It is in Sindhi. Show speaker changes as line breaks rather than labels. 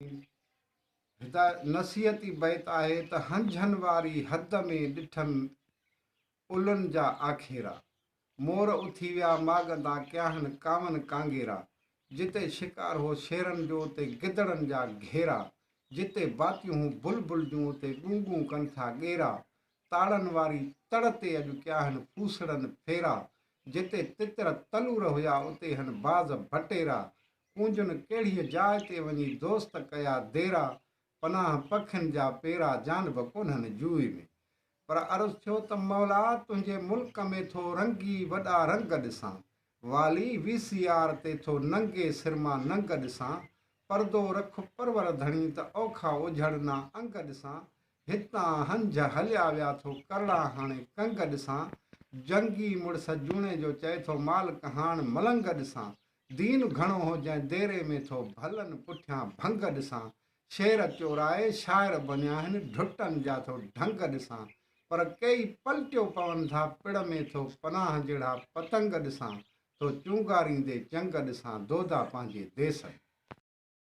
هدايت نصيحتي بيت آهي ته هنجهن واري حد ۾ ڏٺم الن جا آکيرا، مور اٿي ويا ماڳ تان ڪياهن ڪاون ڪانگيرا، جتي شڪار هو شيرن جو اتي گدڙن جا گهيرا، جتي باتيون هون بلبل جون اتي ڳون ڳون ڪن ٿا ڳيرا، تاڙن واري تڙ تي اڄ ڪياهن ڦوسڙن ڦيرا، جتي تتر تلور هيا اتي هن باز ڀٽيرا، ڪونجن ڪهڙيء جاء تي وڃي دوست ڪيا ديرا، پناهه پکين جا پيرا جان به ڪونهن جوئي ۾. پر عرض ٿيو ته مولا تنهنجي ملڪ ۾ ٿو رنگي وڏا رنگ ڏسان، والي وي سي آر تي ٿو ننگي سرما ننگ ڏسان، پردو رک پرور ڌڻي ته اوکا اوجهڙ نا انگ ڏسان، هتان هنجهه هليا ويا ٿو ڪرڙا هاڻي ڪنگ ڏسان، جنگي مڙس جوڻيجو چئي ٿو مالڪ هاڻ ملنگ ڏسان، دين گهڻو هو جنهن ديري ۾ ٿو ڀلن پٺيان ڀنگ ڏسان، شعر چورائي شاعر بنيا هن ڍٽن جا ٿو ڍنگ ڏسان، پر ڪيئي پلٽيو پون ٿا پڙ ۾ ٿو پناهه جهڙا پتنگ ڏسان، ٿو چونگاريندي چنگ ڏسان دودا پنهنجي ديس ۾.